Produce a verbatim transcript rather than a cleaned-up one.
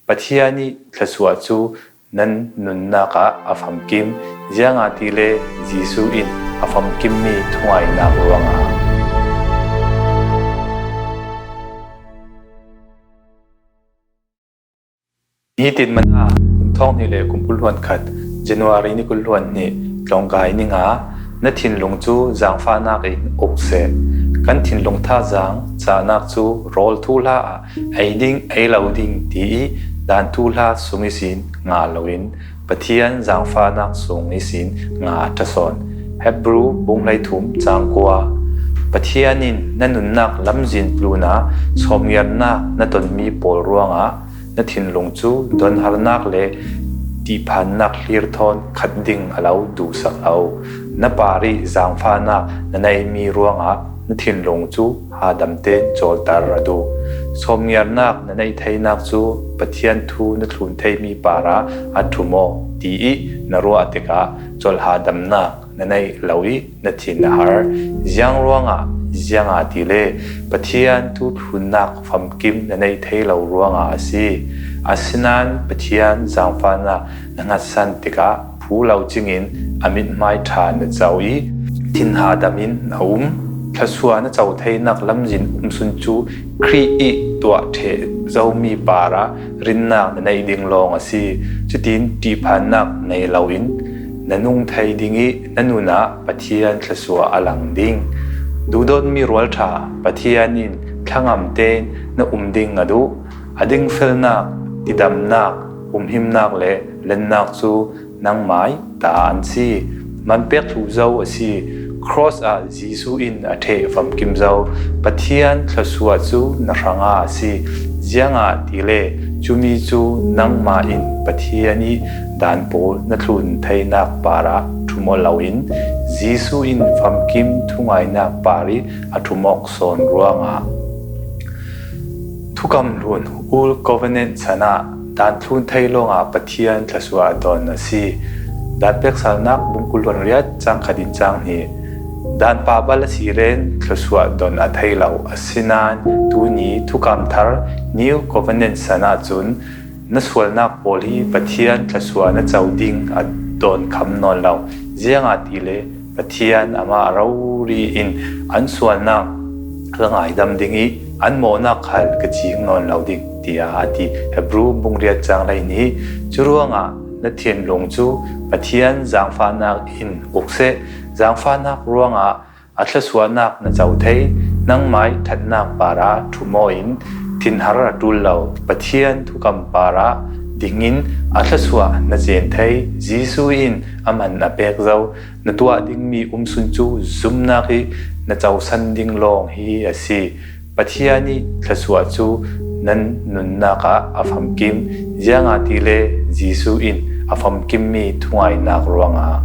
Pathian ih thluasuah cu nan nunnak ah a famkim, ziangahtile Jesuh in a famkimmi thungaihnak ruangah. Nitin manah kum thawng hnih le kum kul hluan khat, January ni kul hluan hnih, tlawngkai ni nga, na thinlung cu zaangfahnak in uk seh. Kan thinlung thazaang cahnak cu rawl thuhla ah ei ding, ei lo ding ti ih daan thuhla sung ihsin ngah loin Pathian zaangfahnak sung ihsin ngah a ṭha sawn. Hebru bung hleithum cang kua. Pathian in na nunnak lamzin tlunah sawmngiarnak na tonmi pawl ruangah na thinlung cu donharnak le ṭihphannak hlir thawn khat ding a lo duhsak lo. Na parih zaangfahnak na neimi ruangah na thinlung cu hadam tein cawlter a duh. Sawmngiarnak na neih theinak cu Pathian thu na thlun theimi parah a ṭhum aw ti ih na ruah tikah colh hadamnak na neih lo ih na thin a har. Ziang ruangah? Ziangahtile Pathian thu thlunnak famkim na neih thei lo ruangah a si. Asinain Pathian zaangfahnak na hngatsan tikah phu lo cingin a mithmai ṭha na co ih thinhadam in na um. Thluasuah na co theinak lamzin umsun cu Khrih ih tuah ṭheh zomi parah rinnak na neih ding lawng a si. Cutin ṭihphannak nei loin na nung thei ding ih na nun ah Pathian thluasuah a lang ding. Duhdawtmi rualṭha Pathian in thlangam tein na um ding a duh. A dingfelnak, tidamnak, humhimnak le lennak cu nangmai ta an si. Man pek thluh zo a si. Cross ah Jesuh in a ṭheh famkim zo. Pathian thluasuah cu na hrangah a si. Ziangahtile cumi cu nangmah in Pathian ih daan pawl na thlun theinak parah ṭhum aw loin Jesuh in famkim thungaihnak parih a ṭhum awk sawn ruangah. Thukam hlun, Old Covenant san ah daan thlun thei lawngah Pathian thluasuah a don a si. Daan pek salnak bung kul hluan riat cang khat in cang hnih. Daan pah bal a si len thluasuah don a thei lo. Asinain tuni thukam thar New Covenant san ahcun na sualnak pawl hi Pathian thluasuah na co ding a dawn kham nawn lo. Ziangahtile Pathian amah rori in an sualnak ka ngaidam ding ih an mawhnak khal ka cing nawn lo ding, tiah a ti. Hebru bung riat cang hleihnih. Curuangah na thinlung cu Pathian zaangfahnak in uk seh. Zaangfahnak ruangah a thluasuahnak na co thei. Nangmai ṭhatnak parah ṭhum aw in thinhar a ṭul lo. Pathian thukam parah dingin a thluasuah na cen thei. Jesuh in a man a pek zo. Na tuah dingmi umsun cu zumnak ih na cosan ding lawng hi a si. Pathian ih thluasuah cu nan nunnak ah a famkim, ziangahtile Jesuh in a famkimmi thungaihnak ruangah.